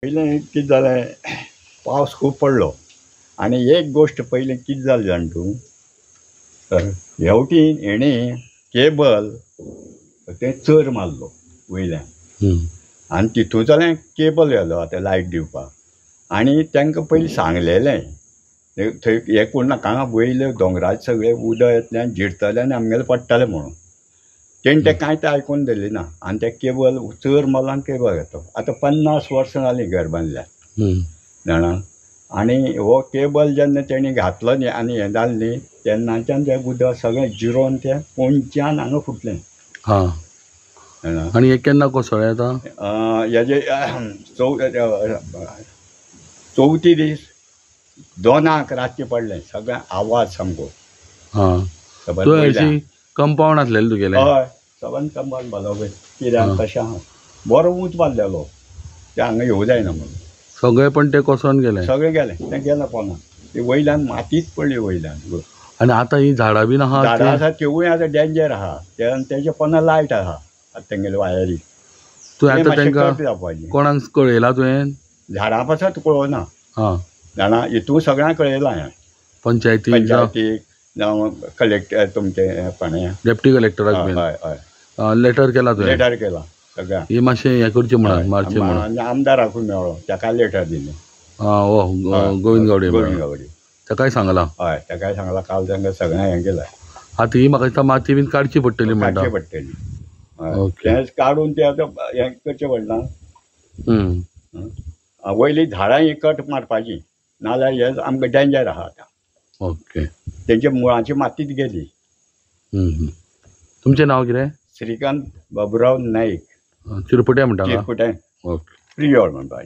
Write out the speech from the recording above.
पयलें कितें जालें, पावस खूब पडलो आनी एक गोश्ट पयलीं कितें जालें जाण तूं, हेवटेन हेणें केबल तें चर मारलो वयल्यान आनी तितूंतल्यान केबल व्हेलो आतां लायट दिवपाक. आनी तांकां पयलीं सांगलेलें थंय हें करूं नाका, हांगा वयले दोंगराचे सगळे उदक येतलें आनी जिरतलें आनी आमगेलें पडटलें म्हणून. तेणें तें कांयच आयकून धरलें ना आनी तें केबल चर मारलो आनी केबल घेतलो. आतां 50 वर्सां जालीं घर बांदल्यार जाणा. आनी हो केबल जेन्ना तेणी घातलो न्ही आनी हें जालें न्ही तेन्नाच्यान तें उदक सगळें जिरोवन तें पोंदच्यान हांगा फुटलें. हां, आनी हें केन्ना कोसळ्ळें आतां? हेजे चवथी दीस 2 रातचें पडलें, सगळें आवाज सामको. हां, तुवें कंपाउंड आसलेलें तुगेलें? हय, सबंद कंपाउंड बांदलो पळय, कित्याक कशें आहा बरो ऊंच बांदलेलो, तें हांगा येवं जायना म्हणून. सगळें पण तें कोसळून गेलें? सगळें गेलें, तें गेलें पोंदा, ती वयल्यान मातीच पडली वयल्यान. आनी आतां ही झाडां बीन आहा? झाडां आसा तिवूय आतां डेंजर आहा, तेजे पोंदा लायट आहा आतां तेंगेले वायरी. तूं आतां तेंकां कोणाक कळयलां तुवें? झाडां पासत कळोना. हां, जाणा हितून सगळ्यांक कळयलां हांवें, पंचायतीक जावं कलेक्टर तुमचें कोणें डेप्टी कलेक्टराक बीन. हय हय, लेटर केला तुवें? लेटर केला सगळ्यांक. हे मातशें हें करचें म्हणून, मारचें म्हणून. आनी आमदाराकूय मेळ्ळो, ताका लेटर दिलें. आं, हो गोविंद गावडे. गोविंद गावडे ताकाय सांगलां? हय, ताकाय सांगलां, काल तांकां सगळ्यांक हें केलां. आतां ही म्हाका दिसता माती बीन काडची पडटली म्हणटा. काडची पडटली, तें काडून तें आतां हें करचें पडना. वयलीं झाडां ही कट मारपाची, नाजाल्यार हें आमकां डेंजर आहा आतां. ओके, तेंच्या मुळाची मातीच गेली. तुमचें नांव कितें? श्रीकांत बाबुराव नाईक. चिरपुटे म्हणटा? चिरपुटे. ओके, प्रियोळ म्हणपाचें.